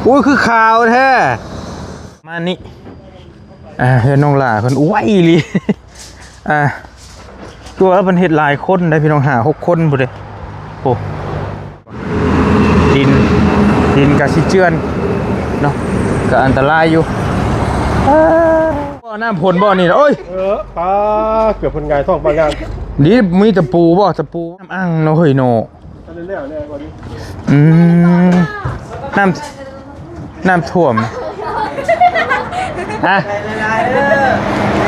ໂອ້ຍ ຄືຂາວແທ້ ມານີ້ ອ່າ ເຮືອນນ້ອງຫຼ້າເພິ່ນ ໄວອີ່ຫຼີ ອ່າ ຕົວເພິ່ນເຮັດຫຼາຍຄົນໄດ໋ພີ່ນ້ອງ ຫ້າຫົກຄົນພຸ້ນເດ້. ໂອ້ ດິນ ດິນກະຊິເຈື່ອນເນາະ ກະອັນຕະລາຍຢູ່. ເອີ ບໍ່ ນ້ຳຝົນບໍ່ນີ້ນະ ໂອ້ຍ ເອີ ປາ ເກືອບເພິ່ນຫງາຍທ້ອງປາງາງ. ດີມີຕະປູບໍ່ ຕະປູ ນ້ຳອັ່ງເນາະເຮີ້ຍເນາະ. ອືມ ນ້ຳ ນ້ຳຖ້ວມ ຮະ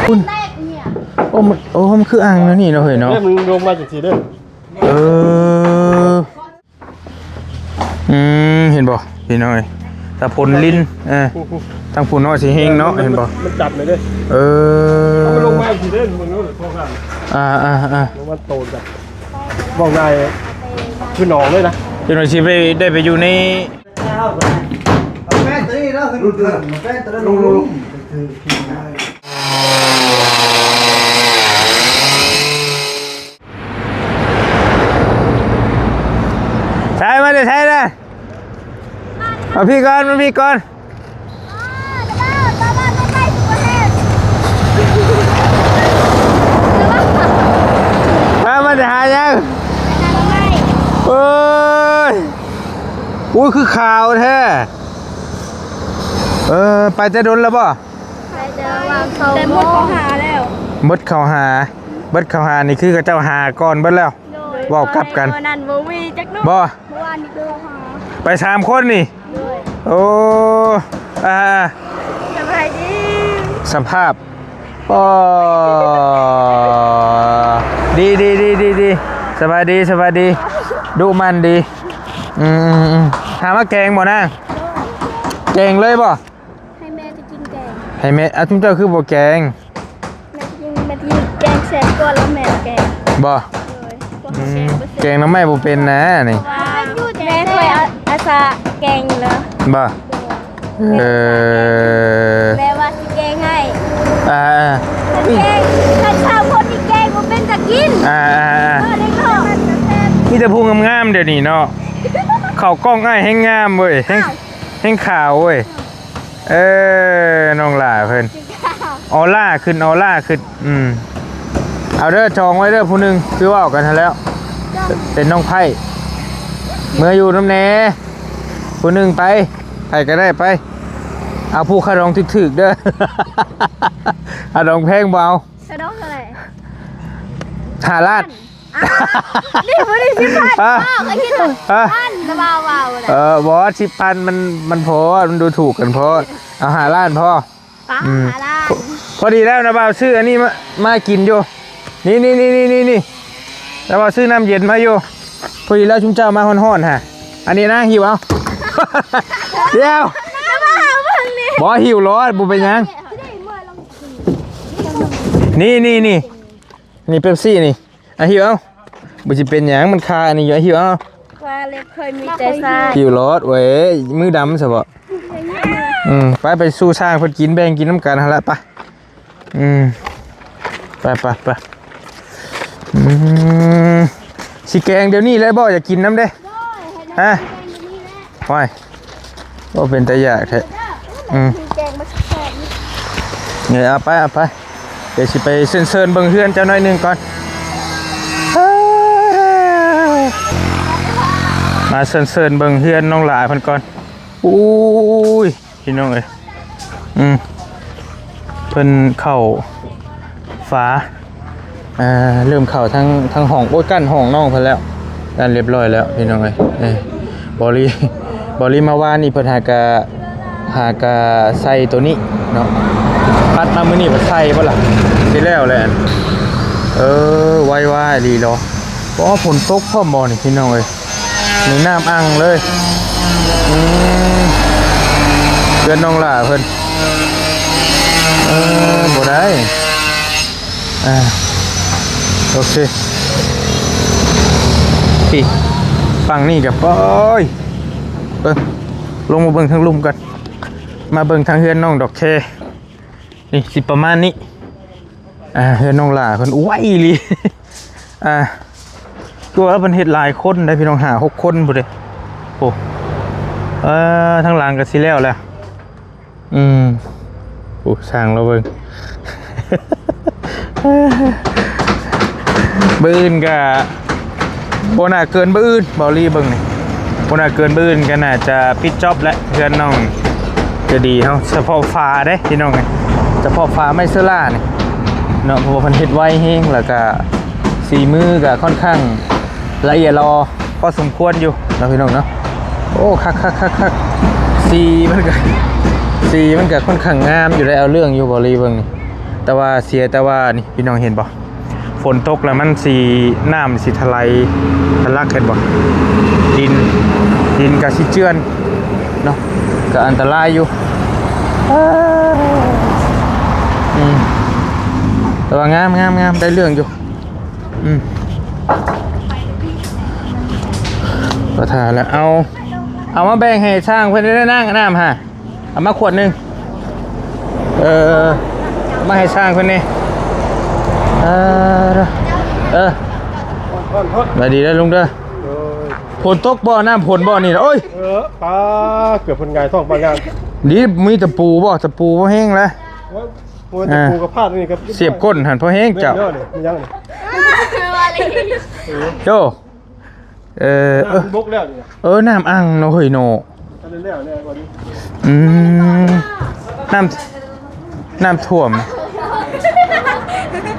ຄຸນ ໂອ້ ມັນ ໂອ້ ມັນຄືອ່າງແນວນີ້ເນາະເຮີ້ຍເນາະ. ເອີ ມັນລົງມາຈັ່ງຊີ້ເດີ ເອີ ອືມ ເຫັນບໍ່ພີ່ນ້ອງເອີຍ ຕາພົນລິນ ເອີ ທາງພຸ້ນເນາະຊິເຮງເນາະ ເຫັນບໍ່ ມັນຈັບເລີຍເດີ. ເອີ ມັນລົງມາຈັ່ງຊີ້ເດີ ເບິ່ງໂລດ ພວກນັ້ນ ອ່າໆໆ ລົງມາໂຕນກັນ ເວົ້າງ່າຍຄືໜອງເລີຍນະ. ຈັກໜ່ອຍຊິໄປ ໄດ້ໄປຢູ່ໃນ ໃສ່ມາເດ້ ໃສ່ນະ ມາພີ່ກ່ອນ ມາພີ່ກ່ອນ. ພາມາແຕ່ຫາຫຍັງ? ໂອ້ຍ ໂອ້ຍ ຄືຂາວແທ້. ເອີ ໄປແຕ່ດົນແລ້ວບໍ່? ໄປແຕ່ວ່າເຂົາ ແຕ່ໝົດເຂົ້າຫາແລ້ວ ໝົດເຂົ້າຫາ ເບິດເຂົ້າຫານີ້ຄືເຂົາເຈົ້າຫາກ່ອນເບິດແລ້ວ ໂດຍ ເວົ້າກັບກັນ ມື້ນັ້ນບໍ່ມີຈັກເນາະ ບໍ່ ເມື່ອວານນີ້ເຂົ້າຫາ ໄປສາມຄົນນີ້ ໂດຍ ໂອ້ ອ່າ ສະບາຍດີ ສະພາບ ໂອ້ ດີໆໆໆ ສະບາຍດີ ສະບາຍດີ ດຸໝັ່ນດີ ອືມໆໆ ຫາມາແກງບໍ່ນາງ? ແກງເລີຍບໍ່? ໃຫ້ແມ່ໄປກິນແກງ ໃຫ້ແມ່ ເອົ້າ ຈຸມເຈົ້າຄືບໍ່ແກງ? ແມ່ກິນ ແມ່ກິນແກງແຊບກວ່າ ແລ້ວແມ່ແກງ ບໍ່? ໂດຍ ອືມ ແກງໜໍ່ໄມ້ບໍ່ເປັນນະນີ້ ແມ່ຂ້ອຍອາ ອາສາແກງຢູ່ແລ້ວ ບໍ່? ໂດຍ ເອີ ແມ່ວ່າຊິແກງໃຫ້ ອ່າ ແກງ ຄັນຊາວຄົນນີ້ແກງບໍ່ເປັນກະກິນ ອ່າ ເອີ ເດັກນ້ອຍ ມີແຕ່ຜູ້ງາມໆ ດຽວນີ້ເນາະ ເຂົ້າກ້ອງອ້າຍແຮງງາມເວີຍ ແຮງ ອ້າວ ແຮງຂາວເວີຍ. ເອີ ນ້ອງຫຼ້າເພິ່ນ ອອລ່າຂຶ້ນ ອອລ່າຂຶ້ນ ອືມ ເອົາເດີ ຈອງໄວ້ເດີ ຜູ້ໜຶ່ງ ຄືເວົ້າກັນຫັ້ນແລ້ວ ເປັນນ້ອງໄພ້ ເມືອຢູ່ນຳແດ່ ຜູ້ໜຶ່ງໄປ ໃຜກະໄດ້ໄປ ເອົາຜູ້ຄ່າດອງຖືກໆ ເດີ ຄ່າດອງແພງບໍ່ເອົາ ຄ່າດອງເທົ່າໃດ? ຫ້າລ້ານ. ອ້າວ ນີ້ບໍ່ໄດ້ສິບພັນ ຮະ ເວົ້າ ຂ້ອຍຄິດວ່າ ຮະ ພັນ ລະວ່າເວົ້າແຫຼະ ເອີ ບໍ່ ສິບພັນມັນ ມັນພໍ ມັນດູຖູກກັນພໍ ເອົາຫ້າລ້ານພໍ ປ້າ ອືມ ຫ້າລ້ານ ພໍດີແລ້ວນະບ່າວ ຊື້ອັນນີ້ມາ ມາກິນຢູ່ ນີ້ໆໆໆ ນະບ່າວ ຊື້ນ້ຳເຢັນມາຢູ່ ພໍດີແລ້ວ ຊຸມເຈົ້າມາຮ້ອນໆ ຫາ ອັນນີ້ນະ ຫິ້ວເອົາ ດຽວ ນະບ່າວ ເບິ່ງນີ້ ບໍ່ ຫິ້ວໂລດ ບໍ່ເປັນຫຍັງ ນີ້ໆໆ ນີ້ເປັບຊີນີ້ ອ່ະ ຫິ້ວເອົາ ບໍ່ຊິເປັນຫຍັງ ມັນຄາອັນນີ້ຢູ່ ຫິ້ວເອົາ ວ່າເລັບເຄີຍມີແຕ່ຊາຍ ຫິ້ວໂລດເວີຍ ມືດຳຊະບໍ ອືມ ໄປ ໄປສູ່ຊ່າງເພິ່ນກິນ ແບ່ງກິນນຳກັນຫັ້ນລະ ໄປ ອືມ ໄປໆໆ ອືມ ຊິແກງດຽວນີ້ເລີຍບໍ ຢາກກິນນຳເດ້ ຮະ ໂອ້ຍ ໂອ້ ເປັນຕາຢາກແທ້ ອືມ ແກງມາແຊບໆ ນີ້ ເອີ ເອົາໄປ ເອົາໄປ ດຽວຊິໄປເຊີນໆເບິ່ງເຮືອນເຈົ້າໜ້ອຍໜຶ່ງກ່ອນ ມາເຊີນໆເບິ່ງເຮືອນນ້ອງຫຼ້າເພິ່ນກ່ອນ ໂອ້ຍ ພີ່ນ້ອງເອີຍ ອືມ ເພິ່ນເຂົ້າຝາ ອ່າ ເລີ່ມເຂົ້າທາງ ທາງຫ້ອງ ໂອ້ຍ ກັ້ນຫ້ອງນ້ອງເພິ່ນແລ້ວ ກັ້ນຮຽບຮ້ອຍແລ້ວ ພີ່ນ້ອງເອີຍ ເອີ ບໍລິ ບໍລິມາວານນີ້ເພິ່ນຫາກະ ຫາກະໃສ່ໂຕນີ້ເນາະ ພັດມາມື້ນີ້ພັດໃສ່ບໍ່ລະ ຊິແລ້ວແຫຼະ ເອີ ໄວວາອີ່ຫຼີເນາະ ອໍ ຝົນຕົກພ້ອມບໍ່ນີ້ ພີ່ນ້ອງເອີຍ ນີ້ນ້ຳອັ່ງເລີຍ ອືມ ເຮືອນນ້ອງຫຼ້າເພິ່ນ ເອີ ບໍ່ໄດ້ ອ່າ ໂອເຄ ພີ້ ຝັ່ງນີ້ກະ ໂອ້ຍ ເບິ່ງ ລົງມາເບິ່ງທາງລຸ່ມກ່ອນ ມາເບິ່ງທາງເຮືອນນ້ອງດອກແຄ ນີ້ຊິປະມານນີ້ ອ່າ ເຮືອນນ້ອງຫຼ້າເພິ່ນ ໄວອີ່ຫຼີ ອ່າ ຕົວເພິ່ນເຮັດຫຼາຍຄົນໄດ໋ພີ່ນ້ອງ ຫ້າຫົກຄົນພຸ້ນເດ້ ໂອ້ ເອີ ທາງຫຼັງກໍຊິແລ້ວແລ້ວ. ອືມ ໂອ້ ຊ່າງລາວເບິ່ງ ມື້ອື່ນກະບໍ່ໜ້າເກີນມື້ອື່ນ ເບົາລີເບິ່ງນີ້ ບໍ່ໜ້າເກີນມື້ອື່ນກະໜ້າຈະປິດຈອບແຫຼະ ເຮືອນນ້ອງໃຈດີເຮົາ ສະເພາະຝາເດ້ພີ່ນ້ອງເອີຍ ສະເພາະຝາໄມ້ເຊີລ່ານີ້ເນາະ ເພາະວ່າເພິ່ນເຮັດໄວແຮງ ແລ້ວກະສີມືກະຄ່ອນຂ້າງລະອຽດລະອໍ ພໍສົມຄວນຢູ່ເນາະພີ່ນ້ອງເນາະ. ໂອ້ ຄັກໆໆໆ ສີມັນກະ ສີມັນກະຄ່ອນຂ້າງງາມຢູ່ໄດ໋ ເອົາເລື່ອງຢູ່ ເບົາລີເບິ່ງນີ້ ແຕ່ວ່າເສຍແຕ່ວ່ານີ້ ພີ່ນ້ອງເຫັນບໍ່ ຝົນຕົກແລ້ວມັນຊິ ນ້ຳຊິຖະໄຫຼ ທະລັກ ເຫັນບໍ່ ດິນ ດິນກະຊິເຈື່ອນເນາະ ກະອັນຕະລາຍຢູ່ ອືມ ແຕ່ວ່າງາມໆໆ ໄດ້ເລື່ອງຢູ່. ອືມ ກໍຖ້າແລ້ວ ເອົາ ເອົາມາແບ່ງໃຫ້ຊ່າງເພິ່ນໄດ້ນາງ ນ້ຳຫາ ເອົາມາຂວດໜຶ່ງ ເອີ ເອົາມາໃຫ້ຊ່າງເພິ່ນແດ່ ເອີ ເອີ ສະບາຍດີເດີລຸງເດີ ໂດຍ ຝົນຕົກບໍ່ ນ້ຳຝົນບໍ່ນີ້ ໂອ້ຍ ເອີ ປ້າ ເກືອບເພິ່ນຫງາຍທ້ອງປາງງານ ດີມີຕະປູບໍ່ ຕະປູບໍ່ແຮງລະ ໂອ້ຍ ໂອ້ຍ ຕະປູກໍພາດນີ້ກໍ ສຽບກົ້ນຫັ້ນພໍແຮງເຈົ້າ ແມ່ນເດີນີ້ ມີຫຍັງນີ້ ໂຢ ເອີ ນ້ຳມັນບົກແລ້ວນີ້ນະ ເອີ ນ້ຳອັ່ງເນາະເຮີ້ຍເນາະ ອັນນັ້ນແລ້ວແລ້ວບັດນີ້ ອືມ ນ້ຳ ນ້ຳຖ້ວມ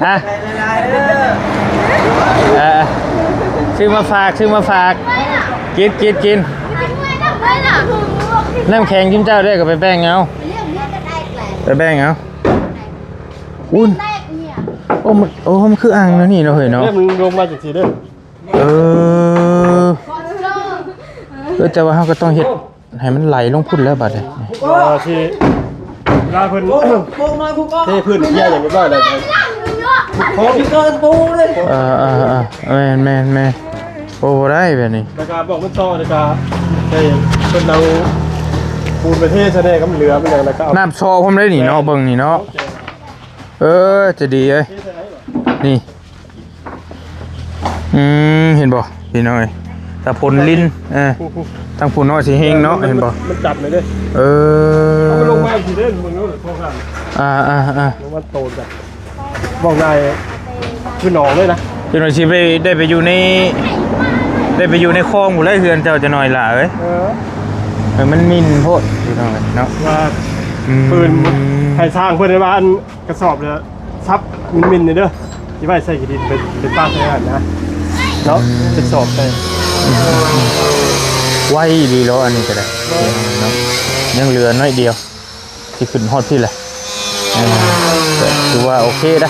ຮະ ເອີ ຊື້ມາຝາກ ຊື້ມາຝາກ ກິນ ກິນ ກິນ ນ້ຳແຂງຈຸ້ມເຈົ້າເດີ້ ກໍໄປແບ່ງເອົາ ໄປແບ່ງເອົາ ອຸ່ນ ໂອ້ ມັນ ໂອ້ ມັນຄືອັ່ງແນວນີ້ເນາະເຮີ້ຍເນາະ ເອີ ມັນລົງມາຈັ່ງຊີ້ເດີ້ ເອີ ເອີ ແຕ່ວ່າເຮົາກໍຕ້ອງເຮັດໃຫ້ມັນໄຫຼລົງພຸ້ນແລ້ວບາດນີ້ ເອີ ທີ່ເວລາເພິ່ນເທພື້ນເຄຍຫຍັງຮຽບຮ້ອຍແລ້ວ ເອີ ເອີ ເອີ ແມ່ນ ແມ່ນ ແມ່ນ ໂອ້ ບໍ່ໄດ້ແບບນີ້ ແລ້ວກໍບອກມັນຕໍ່ ແລ້ວກໍໃຫ້ເພິ່ນເອົາປູນໄປເທໃສ່ແດ່ ກໍມັນເຫຼືອມັນຫຍັງ ແລ້ວກໍເອົາ ນ້ຳຊໍພ້ອມໄດ໋ນີ້ເນາະ ເບິ່ງນີ້ເນາະ ເອີ ໃຈດີເອີຍ ນີ້ ອືມ ເຫັນບໍ່ພີ່ນ້ອງເອີຍ ຕາພົນລິນ ເອີ ທາງຜູ້ນ້ອຍຊິເຮງເນາະ ເຫັນບໍ່ ມັນຈັບເລີຍເດ້ ເອີ ເອົາມັນລົງມາຊິເດ້ ເບິ່ງເດີ ພວກນັ້ນ ອ່າໆໆ ລົງມາໂຕນກັນ ເວົ້າງ່າຍຄືໜອງເລີຍນະ ຈັກໜ່ອຍຊິໄປ ໄດ້ໄປຢູ່ໃນ ໄດ້ໄປຢູ່ໃນຄອງພຸ້ນແຫຼະ ເຮືອນເຈົ້າຈັກໜ່ອຍຫຼ້າເອີຍ ເອີ ເອີ ມັນໝິ່ນໂພດພີ່ນ້ອງເອີຍເນາະ ວ່າ ອືມ ເພິ່ນໃຫ້ສ້າງເພິ່ນໄດ້ວ່າອັນ ກະສອບລະສັບມິນໆນີ້ເດີ ຊິໄວ້ໃສ່ຂີ້ດິນເປັນ ເປັນປາກໃສ່ຫັ້ນນະ ເນາະ ເປັນສອບໃສ່ ໄວອີ່ຫຼີເນາະ ອັນນີ້ກໍໄດ້ເນາະ ຍັງເຫຼືອໜ້ອຍດຽວ ຊິຂຶ້ນຮອດພີ້ແຫຼະ ເອີ ກໍຖືວ່າໂອເຄເດ້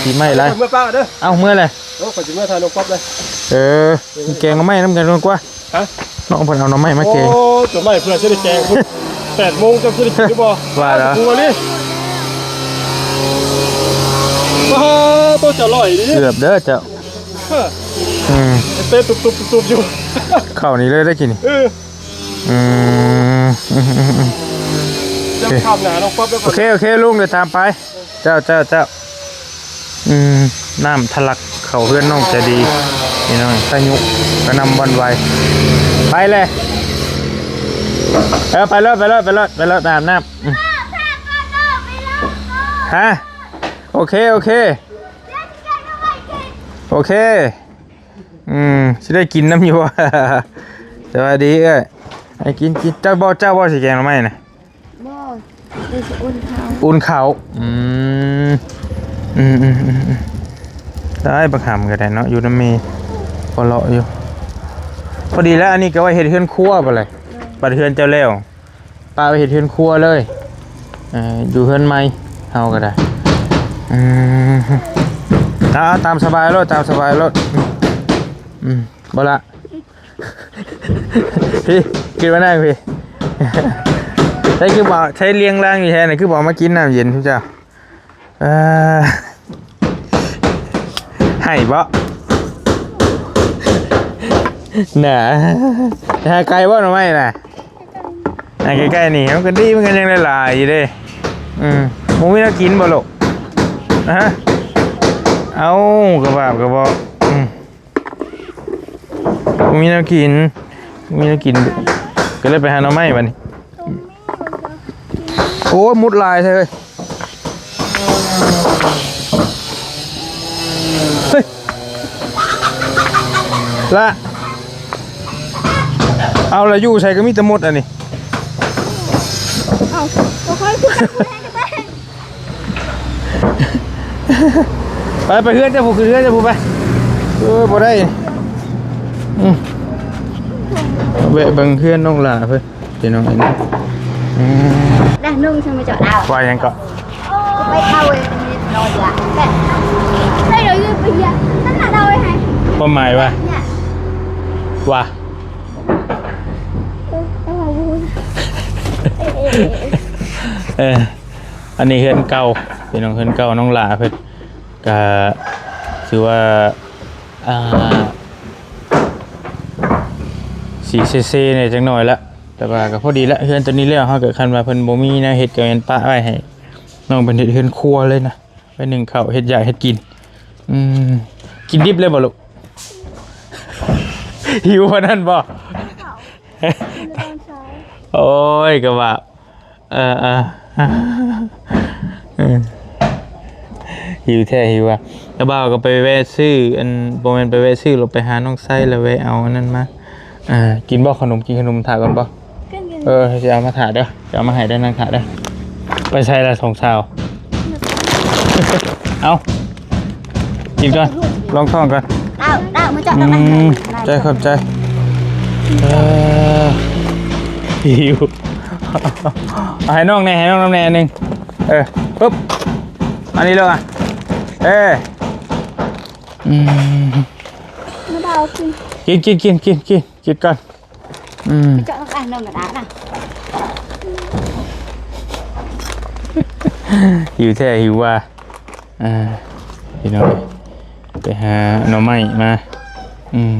ປີໃໝ່ຫຼາຍ ເອົາເມືອປາເດີ ເອົາເມືອແຫຼະ ໂອ້ ຂ້ອຍຊິເມືອຖ່າຍນ້ອງກັອບເດີ ເອີ ແກງໜໍ່ໄມ້ນຳກັນດີກວ່າ ຮະ ນ້ອງເພິ່ນເອົາໜໍ່ໄມ້ມາແກງ ໂອ້ ໜໍ່ໄມ້ເພື່ອຊິໄດ້ແກງພຸ້ນ ແປດໂມງເຈົ້າຊິໄດ້ກິນຫຼືບໍ່ ວ່າແລ້ວ ໂອ້ຍ ໂຕຈະອະລ່ອຍດີ ເກືອບເດີເຈົ້າ ເອີ ອືມ ເຕະຕຸບໆໆຢູ່ ເຂົ້ານີ້ເລີຍໄດ້ກິນນີ້ ເອີ ອືມ ຈະຂ້າມໜ້ານ້ອງປັອບແລ້ວ ໂອເຄ ໂອເຄ ລຸງ ດຽວຕາມໄປ ເຈົ້າ ເຈົ້າ ເຈົ້າ ອືມ ນ້ຳທະລັກເຂົ້າເຮືອນນ້ອງໃຈດີ ພີ່ນ້ອງ ພາຍຸກະໜ່ຳຫວັ່ນໄຫວ ໄປແຫຼະ ເອີ ໄປເລີດ ໄປເລີດ ໄປເລີດ ໄປເລີດ ອາບນ້ຳ ອືມ ຮະ ໂອເຄ ໂອເຄ ໂອເຄ ອືມ ຊິໄດ້ກິນນຳຢູ່ບໍ່ ສະບາຍດີເອື້ອຍ ໃຫ້ກິນ ກິນ ເຈົ້າບໍ່ ເຈົ້າບໍ່ຊິແກງໜໍ່ໄມ້ນະ ບໍ່ ໄດ້ຊິອຸ່ນເຂົ້າ ອຸ່ນເຂົ້າ ອືມ ອືມໆໆໆ ໄດ້ບັກຫຳກໍໄດ້ເນາະ ຢູ່ນຳແມ່ ພໍເລາະຢູ່ ພໍດີແລ້ວ ອັນນີ້ກໍໄວ້ເຮັດເຮືອນຄົວບໍ່ແຫຼະ ບັດເຮືອນເຈົ້າແລ້ວ ປະໄວ້ເຮັດເຮືອນຄົວເລີຍ ເອີ ຢູ່ເຮືອນໃໝ່ເຮົາກໍໄດ້ ອືມ ເອົາ ເອົາ ຕາມສະບາຍໂລດ ຕາມສະບາຍໂລດ ອືມ ບໍ່ລະ ພີ້ ກິນມານັ່ງພີ້ ໃຊ້ຄືບໍ່ ໃຊ້ລຽງລາງຢູ່ແທ້ນີ້ ຄືບໍ່ເອົາມາກິນນ້ຳເຢັນຊຸມເຈົ້າ ເອີ ໃຫ້ບໍ່ ໜາ ຫາໄກບໍ່ໜໍ່ໄມ້ນະ ໃກ້ໆນີ້ມັນກໍດີ ມັນກໍຍັງຫຼາຍໆຢູ່ເດ້ ອືມ ບໍ່ມີແນວກິນບໍ່ລູກ ຮະ ເອົ້າ ກະບາບກະບອກ ອືມ ບໍ່ມີແນວກິນ ບໍ່ມີແນວກິນ ກ ກໍເລີຍໄປຫາໜໍ່ໄມ້ບັດນີ້. ໂອ້ຍ ມຸດຫຼາຍແທ້ເອີຍ. ເຮີ້ຍ ລະ ເອົາລະ ຢູ່ໃສກໍມີແຕ່ມົດອັນນີ້. ເອົ້າ ບໍ່ຄ່ອຍ ໄປ ໄປເຮືອນເຈົ້າຜູ້ ຂຶ້ນເຮືອນເຈົ້າຜູ້ໄປ. ເອີ ບໍ່ໄດ້ ອືມ ແວະເບິ່ງເຮືອນນ້ອງຫຼ້າເພິ່ນ ພີ່ນ້ອງເອີຍ. ອືມ ນະ ນຸ່ງ ຊັ້ນມາເຈາະດາວ ວ່າຫຍັງເກາະ? ໄປເຂົ້າເລີຍ ນອນລະ ແບບ ໃຫ້ເຮົາຢູ່ໄປເຮັດນັ້ນນະ ເຮົາໃຫ້ ຄວາມໝາຍວ່າ ວ່າ ເອີ ເອີ ເອີ ເອີ ອັນນີ້ເຮືອນເກົ່າ ພີ່ນ້ອງ ເຮືອນເກົ່ານ້ອງຫຼ້າເພິ່ນ ກະຖືວ່າ ອ່າ ຊິເຊໆແດ່ຈັກໜ້ອຍລະ ແຕ່ວ່າກໍພໍດີລະ ເຮືອນໂຕນີ້ແລ້ວ ເຮົາກໍ ຄັນວ່າເພິ່ນບໍ່ມີແນວເຮັດ ກໍແມ່ນປະໄວ້ໃຫ້ນ້ອງເພິ່ນເຮັດເຮືອນຄົວເລີຍນະ ໄວ້ໜຶ້ງເຂົ້າ ເຮັດຢາກເຮັດກິນ. ອືມ ກິນດິບເລີຍບໍ່ລູກ? ຫິວປານນັ້ນບໍ່? ໂອ້ຍ ກໍວ່າ ເອີ ເອີ ເອີ ຫິວແທ້ຫິວວ່າ ຕາບ່າວກໍໄປແວະຊື້ ອັນ ບໍ່ແມ່ນໄປແວະຊື້ ລະໄປຫານ້ອງໄຊ ລະແວະເອົາອັນນັ້ນມາ. ອ່າ ກິນບໍ່ຂະໜົມ? ກິນຂະໜົມຖ້າກ່ອນບໍ່? ກິນ ກິນ ເອີ ຊິເອົາມາຖ້າເດີ ຊິເອົາມາໃຫ້ເດີ ນັ່ງຖ້າເດີ. ໄປໃສລະສອງສາວ? ເອົາ ກິນກ່ອນ ລອງທ້ອງກ່ອນ. ດາວ ດາວ ມາເຈາະ ອືມ ໃຈ ຂອບໃຈ. ເອີ ຫິວ ເອົາໃຫ້ນ້ອງແດ່ ໃຫ້ນ້ອງນຳແດ່ອັນໜຶ່ງ. ເອີ ປຶບ ອັນນີ້ເລີຍ ເອີ ອືມ ມາດາວກິນ ກິນ ກິນ ກິນ ກິນ ກິນ ກິນກ່ອນ. ອືມ ເຈາະ ນ້ອງ ນ້ອງກະດານະ ຫິວແທ້ຫິວວ່າ. ອ່າ ພີ່ນ້ອງ ໄປຫາໜໍ່ໄມ້ມາ. ອືມ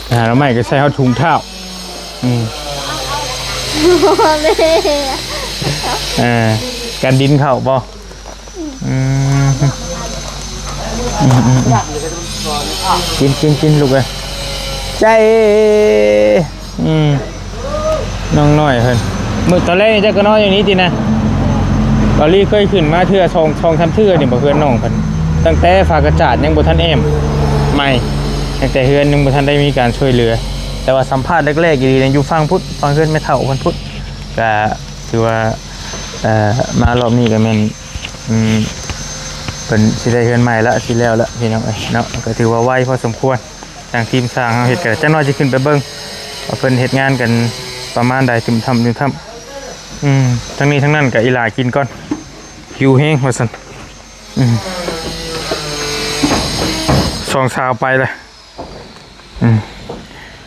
ໄປຫາໜໍ່ໄມ້ກໍໃສ່ຮອດຖົງເທົ້າ. ອືມ ເອີ ກັນດິນເຂົ້າບໍ່? ອືມ ອືມ ອືມ ອືມ ກິນ ກິນ ກິນ ລູກເອີຍ ໃຈ. ອືມ ນ້ອງນ້ອຍເພິ່ນ ມື້ຕອນແລກນີ້ເຈົ້າກໍນອນຢູ່ນີ້ຕິນະ? ເບົາລີເຄີຍຂຶ້ນມາເທື່ອສອງ ສອງສາມເທື່ອນີ້ບໍ່ ເຮືອນນ້ອງເພິ່ນ ຕັ້ງແຕ່ຝາກະຈາດຍັງບໍ່ທັນແອ້ມໃໝ່ ຕັ້ງແຕ່ເຮືອນຍັງບໍ່ທັນໄດ້ມີການຊ່ວຍເຫຼືອ. ແຕ່ວ່າສຳພາດແລກໆອີ່ຫຼີນີ້ ຢູ່ຝັ່ງພຸ້ນ ຝັ່ງເຮືອນແມ່ເຖົ້າເພິ່ນພຸ້ນ. ກະຖືວ່າ ເອີ ມາລອບນີ້ກໍແມ່ນ ອືມ ເພິ່ນຊິໄດ້ເຮືອນໃໝ່ລະ ຊິແລ້ວລະ ພີ່ນ້ອງເອີຍເນາະ. ກໍຖືວ່າໄວພໍສົມຄວນ ທາງທີມຊ່າງເຮົາເຮັດກໍ ຈັກໜ້ອຍຊິຂຶ້ນໄປເບິ່ງວ່າເພິ່ນເຮັດງານກັນປະມານໃດ ຕຶມທຳ ຕຶມທຳ. ອືມ ທັງນີ້ທັງນັ້ນກໍອີຫຼ້າກິນກ່ອນ ຫິວແຮງວ່າຊັ້ນ. ອືມ ສອງສາວໄປລະ. ອືມ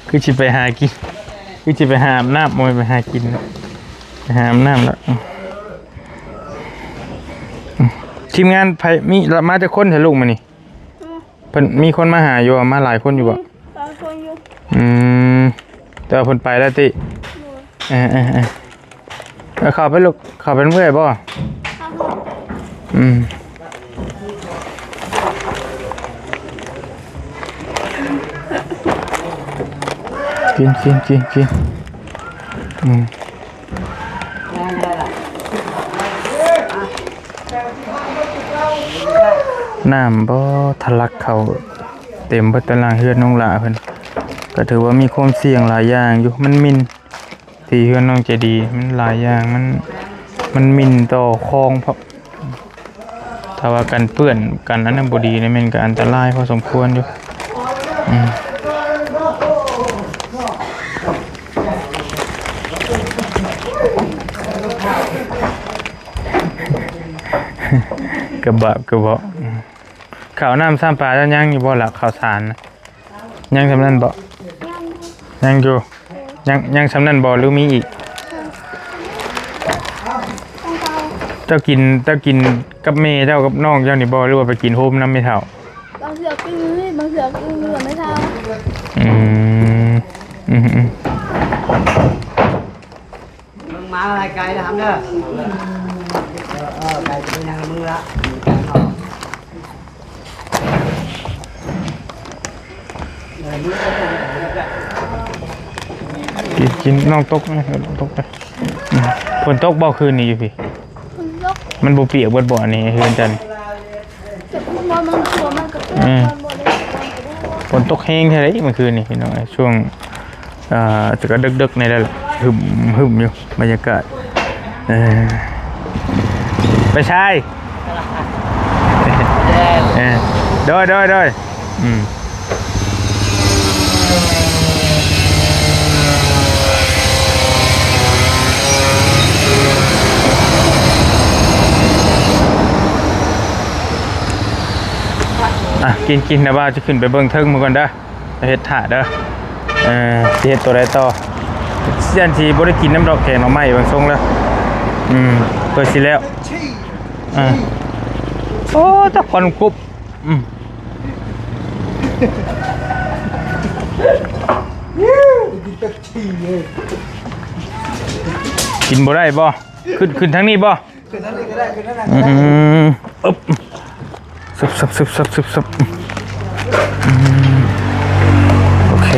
ຄືຊິໄປຫາກິນ ຄືຊິໄປຫາອາບນ້ຳ ບໍ່ແມ່ນໄປຫາກິນນະ ໄປຫາອາບນ້ຳລະ. ອືມ ທີມງານໃຜ ມີ ມາຈັກຄົນແທ້ລູກມື້ນີ້? ເພິ່ນມີຄົນມາຫາຢູ່ບໍ່? ມາຫຼາຍຄົນຢູ່ບໍ່? ອືມ ຫຼາຍຄົນຢູ່. ອືມ ແຕ່ວ່າເພິ່ນໄປແລ້ວຕິ? ໂດຍ. ເອີໆໆ ເອີ ເຂົ້າໄປລູກ ເຂົ້າໄປນຳເອື້ອຍບໍ່? ເຂົ້າ ອືມ ກິນ ກິນ ກິນ ກິນ ອືມ. ນ້ຳບໍ່ທະລັກເຂົ້າເຕັມເບິດຕາລ່າງເຮືອນນ້ອງຫຼ້າເພິ່ນ ກໍຖືວ່າມີຄວາມສ່ຽງຫຼາຍຢ່າງຢູ່ ມັນໝິ່ນ ທີ່ເຮືອນນ້ອງໃຈດີ ມັນຫຼາຍຢ່າງ ມັນ ມັນໝິ່ນຕໍ່ຄອງ ເພາະ ຖ້າວ່າກັນເປື້ອນ ກັນອັນນັ້ນບໍ່ດີນີ້ ແມ່ນກໍອັນຕະລາຍພໍສົມຄວນຢູ່. ອືມ ກະບາບກະເບາະ. ອືມ ເຂົ້ານ້ຳຊ້ຳປາເຈົ້າຍັງຢູ່ບໍ່ລະ? ເຂົ້າສານນະ ຍັງສ່ຳນັ້ນບໍ່? ຍັງຢູ່ ຍັງຢູ່ ຍັງ ຍັງສ່ຳນັ້ນບໍ່ ຫຼືມີອີກ? ເຈົ້າກິນ ເຈົ້າກິນກັບແມ່ເຈົ້າກັບນ້ອງເຈົ້ານີ້ບໍ່ ຫຼືວ່າໄປກິນໂຮມນຳແມ່ເຖົ້າ? ບາງເທື່ອກິນຢູ່ນີ້ ບາງເທື່ອກິນຢູ່ກັບແມ່ເຖົ້າ. ອືມ ອືມໆ. ມຶງມາໄກໆນະຫຳເດີ ເອີ ໄກຈະໄປນຳມຶງລະ. ກິນ ກິນ ນ້ອງຕົກ ນ້ອງຕົກໄປ. ອືມ ຝົນຕົກບໍ່ຄືນນີ້ຢູ່ພີ້? ມັນບໍ່ປຽກເບິດບໍ່ ອັນນີ້ເຮືອນເຈົ້ານີ້? ແຕ່ມັນ ມັນຕົວະ ມັນກໍເອີ ມັນບໍ່ໄດ້ ມັນກໍບໍ່ ຝົນຕົກແຮງແທ້ເດ້ມື້ຄືນນີ້ພີ່ນ້ອງເອີຍ ຊ່ວງ ເອີ ຈະກະເດິກໆ ນີ້ແຫຼະ ຫຶມໆ ຢູ່ ບັນຍາກາດ ເອີ ໄປຊາຍ ເອີ ໂດຍ ໂດຍ ໂດຍ ອືມ ອ່ະ ກິນ ກິນ ດຽວບ່າວຈະຂຶ້ນໄປເບິ່ງເທິງໝູ່ກ່ອນເດີ. ເຮັດຖ້າເດີ ເອີ ຊິເຮັດໂຕໃດຕໍ່? ຢ້ານຊິບໍ່ໄດ້ກິນນຳດອກແກງໜໍ່ໄມ້ເບິ່ງຊົງແລ້ວ ອືມ ເພື່ອຊິແລ້ວ ເອີ ໂອ້ ຕາຄວັນກຸບ ອືມ ກິນບໍ່ໄດ້ບໍ່? ຂຶ້ນ ຂຶ້ນທາງນີ້ບໍ່? ຂຶ້ນທາງນີ້ກໍໄດ້ ຂຶ້ນທາງນັ້ນ ອືມ ອຶບ ຊຶບ ຊຶບ ຊຶບ ຊຶບ ຊຶບ ອືມ ໂອເຄ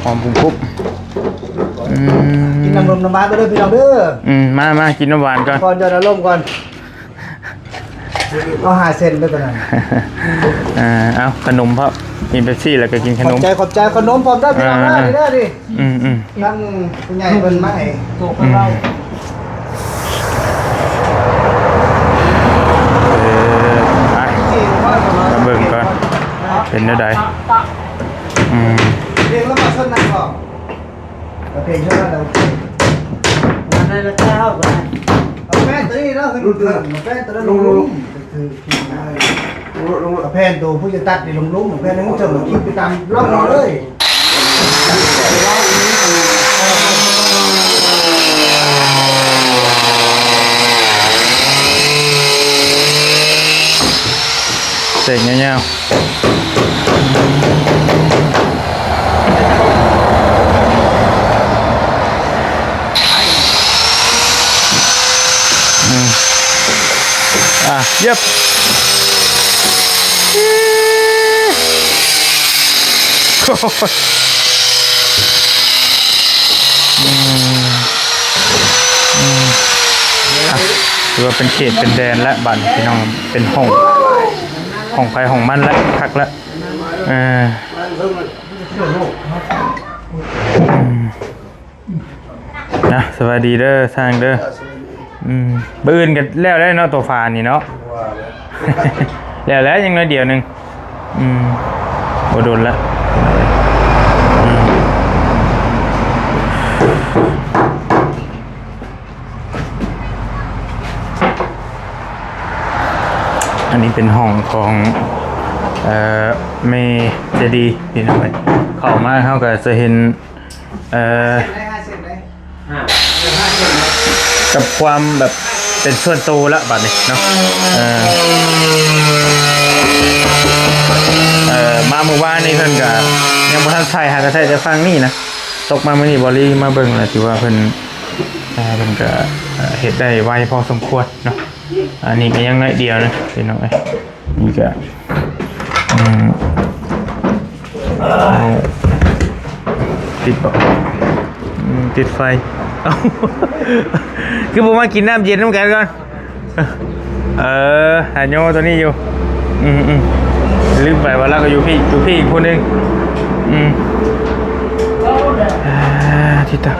ຫອມກຸບໆ ອືມ ກິນນ້ຳລົມນ້ຳຫວານໄປເດີພີ່ນ້ອງເດີ ອືມ ມາ ມາ ກິນນ້ຳຫວານກ່ອນ ຜ່ອນຢອດອາລົມກ່ອນ ເອົາຫ້າເຊັນເດີຕອນນັ້ນ ເອີ ເອົາຂະໜົມພ້ອມ ກິນເປັບຊີແລ້ວກໍກິນຂະໜົມ ຂອບໃຈ ຂອບໃຈ ຂະໜົມພ້ອມເດີພີ່ນ້ອງເດີ ອ່າ ນີ້ເດີນີ້ ອືມໆ ທາງຜູ້ໃຫຍ່ເພິ່ນມາໃຫ້ໂຊກເພິ່ນເວົ້າ ອືມ ເອີ ໄປ ມາເບິ່ງກ່ອນ ເປັນແນວໃດ ອືມ ເພງລະມາຊົນນັ້ນບໍ່? ເພງຊົນນັ້ນແລ້ວ ອັນນັ້ນລະແກ້ວ ເອົາແປ້ນໂຕນີ້ເນາະ ຂຶ້ນເທິງ ເອົາແປ້ນໂຕນັ້ນລົງລຸ່ມ ເອົາແຜ່ນໂຕຜູ້ຈະຕັດນີ້ລົງລຸ່ມ ເອົາແຜ່ນໜຶ່ງເທິງ ຄິດໄປຕາມລອກເລີຍ. ເສກຍາວໆ ອືມ ອ່ະ ເຢັບ ໂອ້ຍ ອືມ ອືມ ອ່ະ ຖືວ່າເປັນເຂດເປັນແດນແລ້ວ ບາດນີ້ພີ່ນ້ອງ ເປັນຫ້ອງ ຫ້ອງໃຜຫ້ອງມັນແລ້ວ ຄັກແລ້ວ ເອີ ອືມ ນະ ສະບາຍດີເດີ ຊ່າງເດີ ອືມ ມື້ອື່ນກໍແລ້ວແລ້ວເນາະ ໂຕຝານີ້ເນາະ ວ່າແລ້ວ ແລ້ວແລ້ວ ຍັງໜ້ອຍດຽວໜຶ່ງ ອືມ ບໍ່ດົນລະ ອືມ ອັນນີ້ເປັນຫ້ອງຂອງ ເອີ ແມ່ເຈດີ ພີ່ນ້ອງເອີຍ ເຂົ້າມາເຮົາກໍຈະເຫັນ ເອີ ກັບຄວາມແບບເປັນສ່ວນໂຕລະບາດນີ້ເນາະ ເອີ ເອີ ມາມື້ວານນີ້ເພິ່ນກະຍັງບໍ່ທັນໃສ່ ຫາກະໃສ່ແຕ່ຝັ່ງນີ້ນະ ຕົກມາມື້ນີ້ ບອລລີມາເບິ່ງລະ ຖືວ່າເພິ່ນ ເອີ ເພິ່ນກະເຮັດໄດ້ໄວພໍສົມຄວນເນາະ ອັນນີ້ກະຍັງໜ້ອຍດຽວນະ ພີ່ນ້ອງເອີຍ. ນີ້ກະ ອືມ ຕິດບໍ່? ອືມ ຕິດໄຟ ເອົ້າ ຄືບໍ່ມາກິນນ້ຳເຢັນນຳກັນກ່ອນ? ເອີ ຫາໂຍໂຕນີ້ຢູ່ ອືມໆ ລືມໄປວ່າລາວກໍຢູ່ພີ້ ຢູ່ພີ້ອີກຜູ້ໜຶ່ງ ອືມ ອ່າ ທີ່ຕາ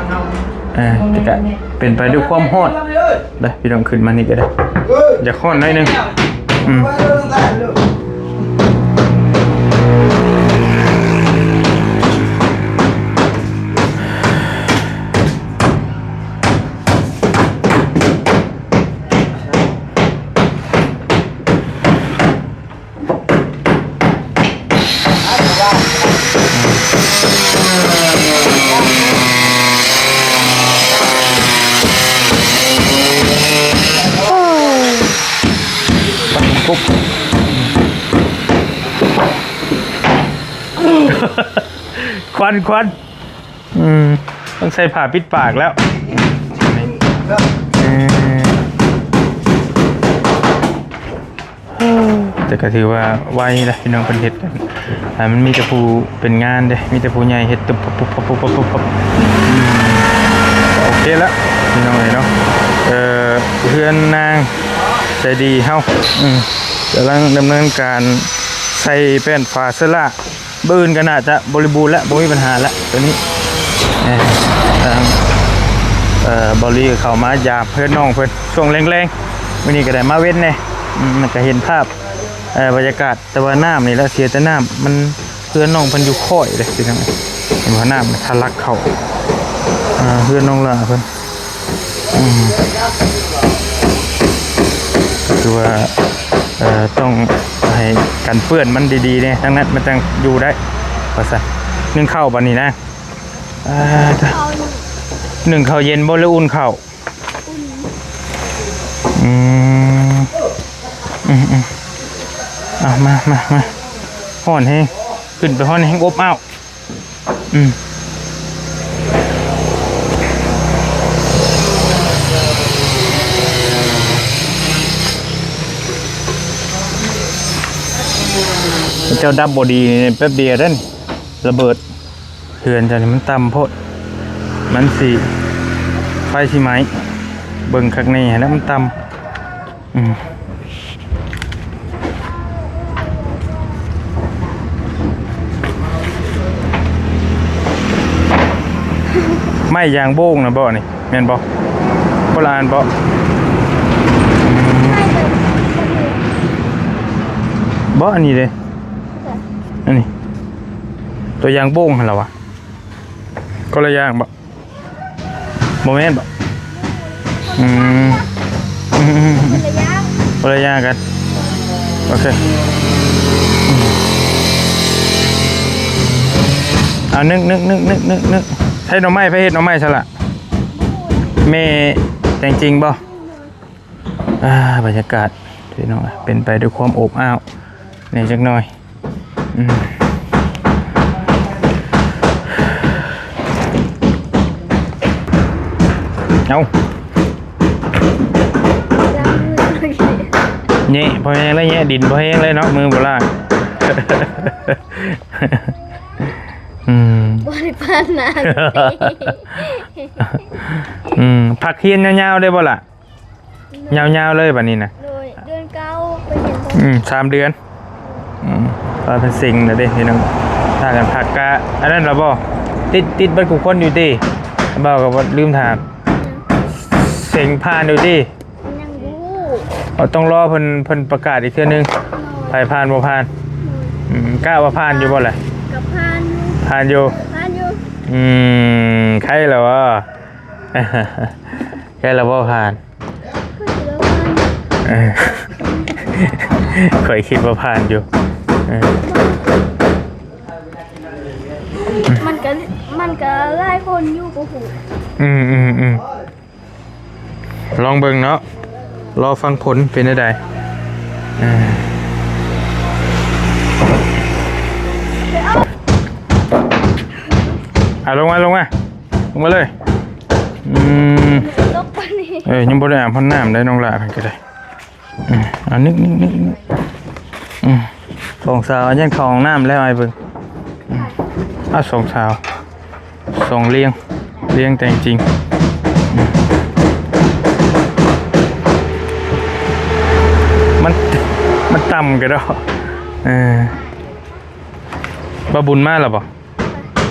ອ່າ ແຕ່ກະເປັນໄປດ້ວຍຄວາມຮ້ອນເດ້ ພີ່ນ້ອງ ຂຶ້ນມານີ້ກໍໄດ້ ຢາກຮ້ອນໜ້ອຍໜຶ່ງ ອືມ ຄວັນ ຄວັນ ອືມ ຕ້ອງໃສ່ຜ້າປິດປາກແລ້ວ ເອີ ແຕ່ ກໍຖືວ່າໄວລະພີ່ນ້ອງ ເພິ່ນເຮັດ ອ່າ ມັນມີແຕ່ຜູ້ເປັນງານເດ້ ມີແຕ່ຜູ້ໃຫຍ່ເຮັດ ປຸບປັບ ປຸບປັບ ປຸບປັບ ປຸບປັບ ອືມ ໂອເຄລະພີ່ນ້ອງເອີຍເນາະ ເອີ ເຮືອນນາງໃຈດີເຮົາ ອືມ ກຳລັງດຳເນີນການໃສ່ແປ້ນຝາເຊີລາ ມື້ອື່ນກໍໜ້າຈະບໍລິບູນແລ້ວ ບໍ່ມີບັນຫາແລ້ວໂຕນີ້ ເອີ ທາງ ເອີ ເບົາລີກໍເຂົ້າມາຢາມເພື່ອນນ້ອງເພິ່ນຊ່ວງແລງໆ ມື້ນີ້ກໍໄດ້ມາເວັນແດ່ ອືມ ກໍເຫັນພາບ ເອີ ບັນຍາກາດ ແຕ່ວ່ານ້ຳນີ້ລະເສຍແຕ່ນ້ຳ ມັນ ເຮືອນນ້ອງເພິ່ນຢູ່ຄ້ອຍເດ້ພີ່ນ້ອງ ເຫັນວ່ານ້ຳທະລັກເຂົ້າ ເອີ ເຮືອນນ້ອງຫຼ້າເພິ່ນ ອືມ ກໍຄືວ່າ ເອີ ຕ້ອງໃຫ້ກັນເປື້ອນມັນດີໆແດ່ ທາງນັ້ນມັນຈັ່ງຢູ່ໄດ້ ວ່າຊັ້ນ ໜຶ້ງເຂົ້າບັດນີ້ນະ ເອີ ໜຶ້ງເຂົ້າເຢັນບໍ່ ຫຼືອຸ່ນເຂົ້າ? ອືມ ອືມໆ ເອົາ ມາ ມາ ມາ ຮ້ອນແຮງ ຂຶ້ນໄປຮ້ອນແຮງ ອົບອ້າວ ອືມ ເຈົ້າດັບບໍ່ດີນີ້ ແປັບດຽວເດ້ ລະເບີດ. ເຮືອນເຈົ້ານີ້ມັນຕ່ຳໂພດ ມັນຊິ ໄຟຊິໄໝ້ ເບິ່ງຄັກແນ່ຫັ້ນນະ ມັນຕ່ຳ ອືມ ໄມ້ຢາງໂບງນະບໍ່ນີ້ ແມ່ນບໍ່? ຄົນລະອັນບໍ່? ບໍ່ ອັນນີ້ເດ້ ອັນນີ້ ຕົວຢາງໂບງຫັ້ນລະວະ ຄົນລະຢ່າງບໍ່? ບໍ່ແມ່ນບໍ່? ອືມ ອືມ ຄົນລະຢ່າງ ຄົນລະຢ່າງກັນ ໂອເຄ ອືມ ເອົາ ນຶກ ນຶກ ນຶກ ນຶກ ນຶກ ໃຊ້ໜໍ່ໄມ້ ໃຜເຮັດໜໍ່ໄມ້ຊະລະ? ແມ່ແຕງຈິງບໍ່? ອ່າ ບັນຍາກາດພີ່ນ້ອງ ເປັນໄປດ້ວຍຄວາມໂອບອ້າວແດ່ຈັກໜ້ອຍ ອືມ ເອົາ ແຍະພໍແຮງແລ້ວ ແຍະດິນພໍແຮງແລ້ວເນາະ ມືບໍ່ລ້າງ ອືມ ບໍ່ໄດ້ປານນັ້ນ ອືມ ພັກຮຽນຍາວໆ ໄດ້ບໍ່ລະ? ຍາວໆ ເລີຍບັດນີ້ນະ ໂດຍ ເດືອນເກົ້າໄປຮຽນ ອືມ ສາມເດືອນ ອືມ ວ່າເພິ່ນເສັງແລ້ວເດ້ພີ່ນ້ອງ ພາກັນພັກກະ ອັນນັ້ນລະບໍ່ ຕິດ ຕິດເບິດທຸກຄົນຢູ່ຕິ ເວົ້າກໍບໍ່ລືມຖາມ ເສັງຜ່ານຢູ່ຕິ ຍັງບໍ່ຮູ້ ເອົາ ຕ້ອງລໍເພິ່ນ ເພິ່ນປະກາດອີກເທື່ອໜຶ່ງ ໃຜຜ່ານບໍ່ຜ່ານ ອືມ ກະວ່າຜ່ານຢູ່ບໍ່ລະ? ກໍຜ່ານຢູ່ ຜ່ານຢູ່ ຜ່ານຢູ່ ອືມ ໃຄລະບໍ່? ໃຄລະບໍ່ຜ່ານ? ເອີ ຂ້ອຍຄິດວ່າຜ່ານຢູ່ ເອີ ມັນກະ ມັນກະຫຼາຍຄົນຢູ່ ບໍ່ຮູ້ ອືມໆໆ ລອງເບິ່ງເນາະ ລໍຟັງຜົນເປັນແນວໃດ ເອີ ເອົາ ລົງມາ ລົງມາ ລົງມາເລີຍ ອືມ ເອີ ຍັງບໍ່ໄດ້ອາບນ້ຳໄດ້ ນ້ອງຫຼ້າເພິ່ນກໍໄດ້ ອືມ ເອົາ ນຶກໆໆ ອືມ ສອງສາວຍັງເຂົ້າຫ້ອງນ້ຳແລ້ວ ໃຫ້ເບິ່ງ ອືມ ເອົາ ສອງສາວ ສອງລຽງ ລຽງແຕ່ງຈິງ ອືມ ມັນ ມັນຕ່ຳກະດອກ ເອີ ບ່າວບຸນມາແລ້ວບໍ່?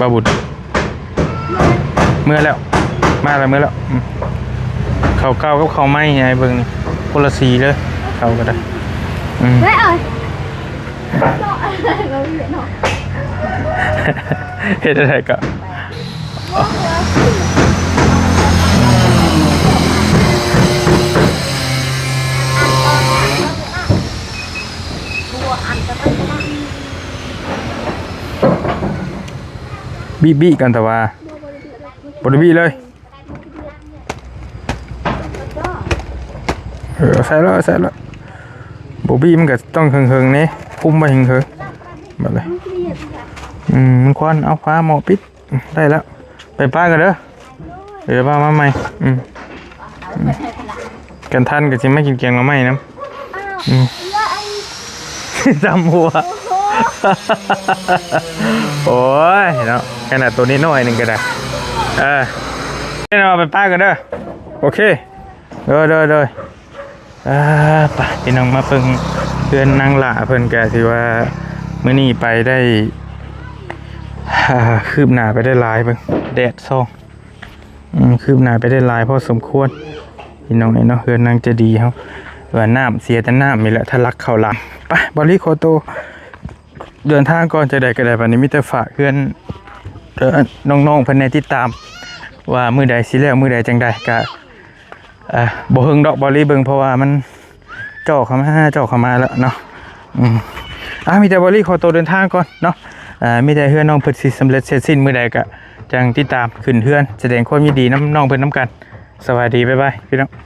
ບ່າວບຸນ ເມືອແລ້ວ ມາແລ້ວ ເມືອແລ້ວ ອືມ ເຂົ້າເກົ່າກັບເຂົ້າໃໝ່ໃຫ້ເບິ່ງນີ້ ຄົນລະສີເດີ ເຂົ້າກໍໄດ້ ອືມ ເອີຍ ເອົາ ເນາະ ເຮັດຈັ່ງໃດກໍ ບີ້ໆ ກັນແຕ່ວ່າ ບໍ່ໄດ້ບີ້ເລີຍ ເອີ ເອົາໃສ່ແລ້ວ ເອົາໃສ່ແລ້ວ ບໍ່ບີ້ມັນກໍຕ້ອງເຫິງໆ ເດ້ ຄຸມໄວ້ເຫິງໆ ບັດນີ້ ອືມ ມັນຄວັນ ເອົາຝາໝໍ້ປິດ ອືມ ໄດ້ແລ້ວ ໄປປ້າກັນເດີ ເອີ ປ້າມາໃໝ່ ອືມ ອືມ ກັນທັນກໍຊິມາກິນແກງໜໍ່ໄມ້ນຳ ອືມ ເອີຍ ຈຳຫົວ ໂອ້ຍເນາະ ຂະໜາດໂຕນ້ອຍໆໜຶ່ງກໍໄດ້ ເອີ ເອົາໄປປ້າກັນເດີ ໂອເຄ ໂດຍ ໂດຍ ໂດຍ ອ່າ ໄປ ພີ່ນ້ອງມາເບິ່ງເຮືອນນາງຫຼ້າເພິ່ນ ກະຖືວ່າມື້ນີ້ໄປໄດ້ ອ່າ ຄືບໜ້າໄປໄດ້ຫຼາຍ ເບິ່ງແດດສ່ອງ ອືມ ຄືບໜ້າໄປໄດ້ຫຼາຍພໍສົມຄວນ ພີ່ນ້ອງເອີຍເນາະ ເຮືອນນາງໃຈດີເຮົາ ວ່ານ້ຳເສຍແຕ່ນ້ຳນີ້ແຫຼະ ທະລັກເຂົ້າຫຼາຍ ໄປ ບ່າວລີຂໍໂຕເດີນທາງກ່ອນ ຈັ່ງໃດກໍໄດ້ ບັດນີ້ມີແຕ່ຝາກເຮືອນ ເອີ ນ້ອງໆເພິ່ນແດ່ ຕິດຕາມວ່າມື້ໃດຊິແລ້ວ ມື້ໃດຈັ່ງໃດ ກະ ເອີ ບໍ່ເຮິງດອກ ບ່າວລີເບິ່ງ ເພາະວ່າມັນເຈາະເຂົ້າມາ ເຈາະເຂົ້າມາແລ້ວເນາະ ອືມ ອ່າ ມີແຕ່ບ່າວລີຂໍໂຕເດີນທາງກ່ອນເນາະ ອ່າ ມີແຕ່ເຮືອນນ້ອງເພິ່ນຊິສຳເລັດເສັດສິ້ນມື້ໃດກະຈັ່ງຕິດຕາມຂຶ້ນເຮືອນ ສະແດງຄວາມຍິນດີນຳນ້ອງເພິ່ນນຳກັນ ສະບາຍດີ ບາຍບາຍ ພີ່ນ້ອງ.